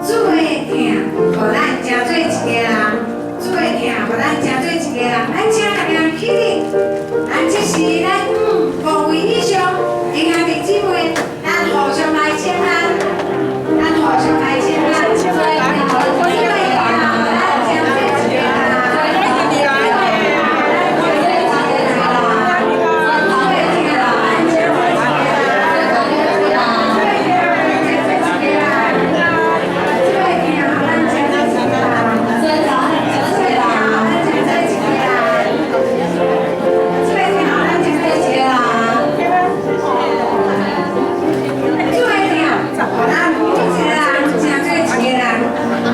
主的疼，予咱成做一家人。主的疼，予咱成做一家人。咱請大家起立，咱這時咱五位以上弟兄弟姊妹，咱互相來請安，咱互相來請安。主的疼，咱成做一家人。主的疼，咱成做一家人。主的疼，咱成做一家人。主的疼，咱成做一家人。主的疼，咱成做一家人。主的疼，予咱每一個人成做一家人。請坐，咱做伙來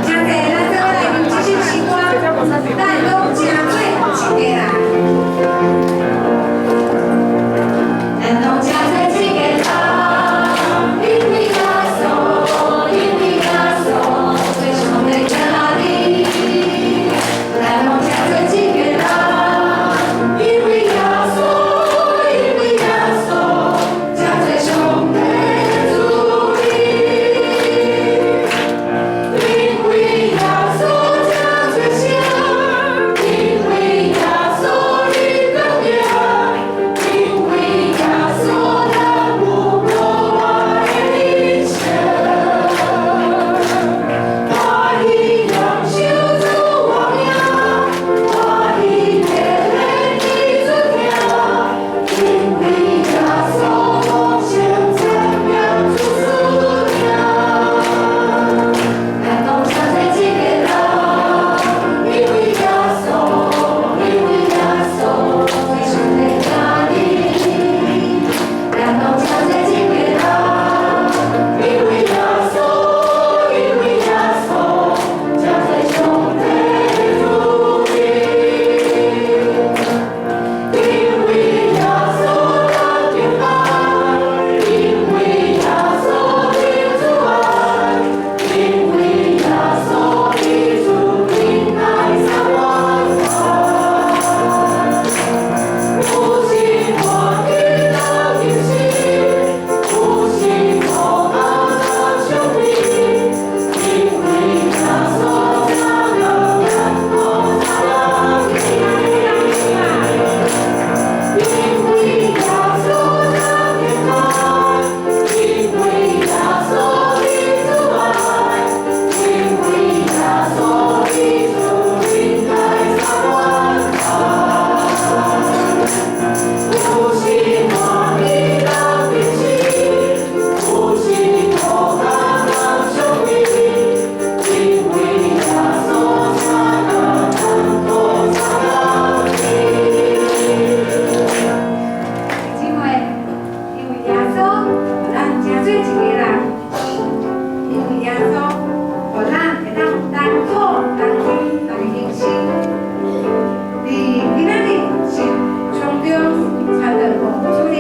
唱這首詩歌，咱攏成做一家人。咱攏成做一家人，因為耶穌，因為耶穌，做上帝囝兒。咱攏成做一家人，因為耶穌，因為耶穌，成做上帝子民。因為耶穌成做聖，因為耶穌的光明，因為耶穌咱有無完的人生。歡喜享受主王名，歡喜熱烈的主疼，因為耶穌豐盛讚美主賜疼。咱攏成做一家人，因為耶穌，因為耶穌，做上帝囝兒。咱攏成做一家人，因為耶穌，因為耶穌，成做上帝子民。因為耶穌咱平安，因為耶穌的主愛，因為耶穌的主平安三萬萬。有心歡喜人的心，有心苦難人相比，因為耶穌才能艱苦才能因為耶穌咱平安，因為耶穌的主愛，因為耶穌的主平安三萬萬。有心歡喜人的心，有心苦難人相比，因為耶穌才能艱苦才能姊妹，因為耶穌，予咱成做一家人。因為耶穌，予咱會當同苦同甘同犧牲。佇今仔日是空中傳道五主日，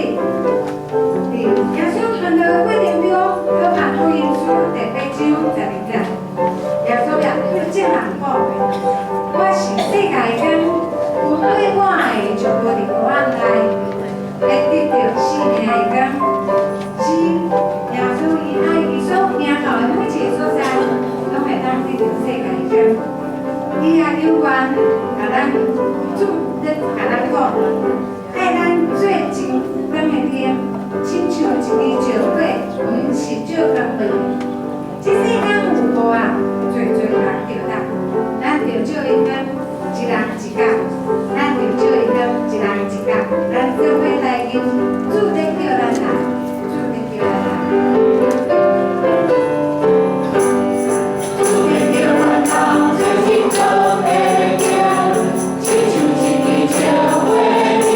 佇耶穌傳道過程中，約翰福音書第八章12節，耶穌也對眾人講：我是世界的光，跟隨我的就無佇黑暗內，會得著生命的光。是耶穌伊愛伊所行到的每一個所在，攏會當得著世界的光。伊也有願共咱主咧共咱講，愛咱做真光的燈，親像一支石火，毋是照工具。這世間有霧啊，濟濟人著咱，咱著照伊光，一人一角，咱著照伊光，一人一角，咱做伙來認主咧叫咱來，主咧叫咱來。主的叫咱人做真光的燈，親像一支石火的生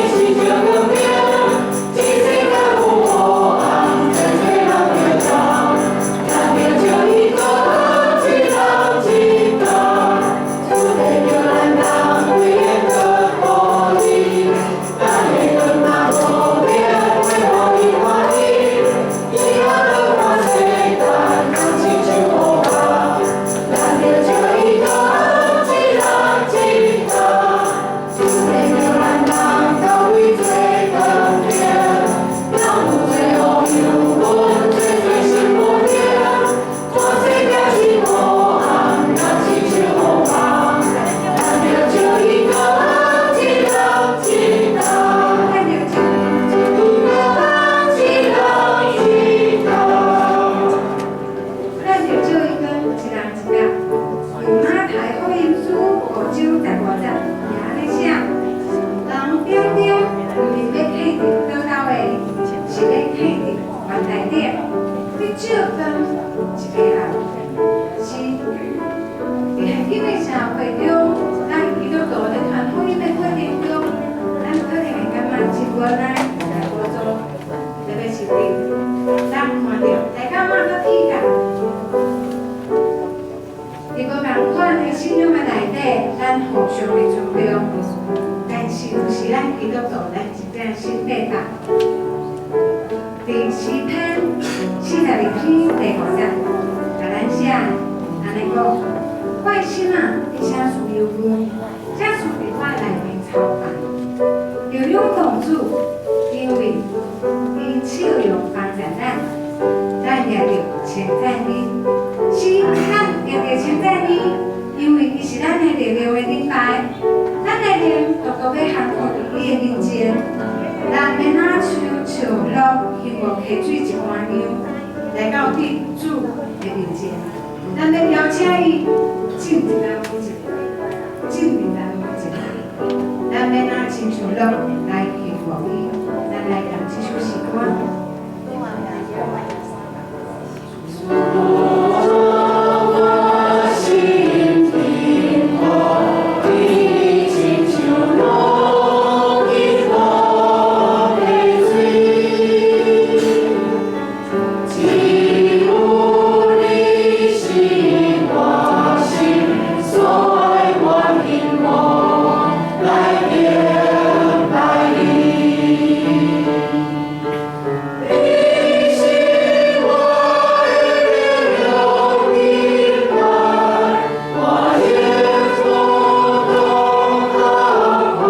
上的尊重，但是有時咱基督徒，咱真正失禮吧。佇詩篇42篇第五節，共咱寫按呢講：我的心啊，你啥事憂鬱？啥事佇我內面操煩？著仰望主，因為伊笑容幫助咱，咱也著稱讚伊。是，咱也著稱讚伊，因為伊是咱的力量的盾牌，咱的靈獨獨欲降服佇伊的面前。咱欲若像像鹿行過溪水一般樣，來到對主的面前。咱欲邀請伊進入咱每一个，進入咱每一个。咱欲若親像鹿來敬拜伊，咱來用這首詩歌。我心平和，你親像鹿經過溪水，只有你是我心所愛，我希望來敬拜你。你是我的力量盾牌，我幸福當降福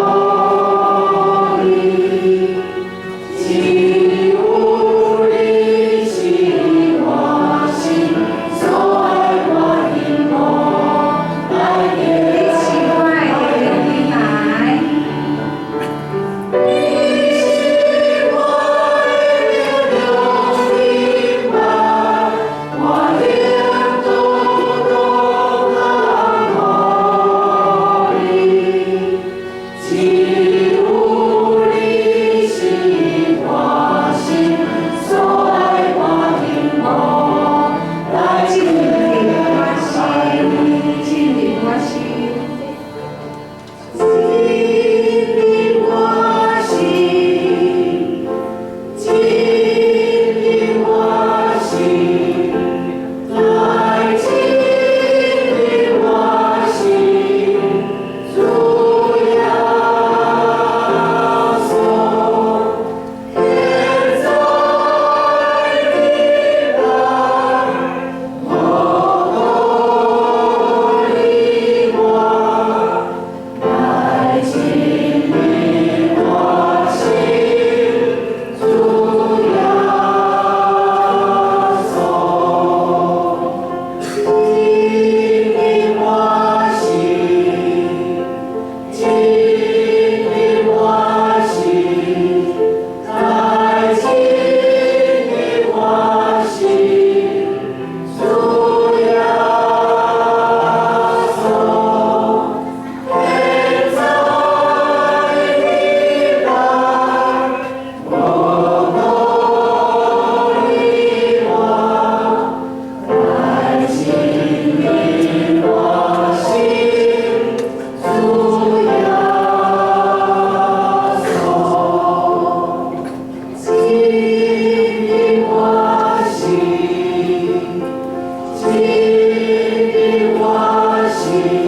你。只有你是我心所愛，我希望來你是我的力量盾牌。你是我的力量盾牌，我幸福當降福你。只有你是我心所愛，我希望來進入我心，進入我心。進入我心，進入我心，來進入我心，主耶穌，現在你來，無予我，來進入我心，主耶穌，進入我心，進入我心，來進入我心，主耶穌，現在你來，無予我，來進入我心，主耶穌，進入我心，進入我心。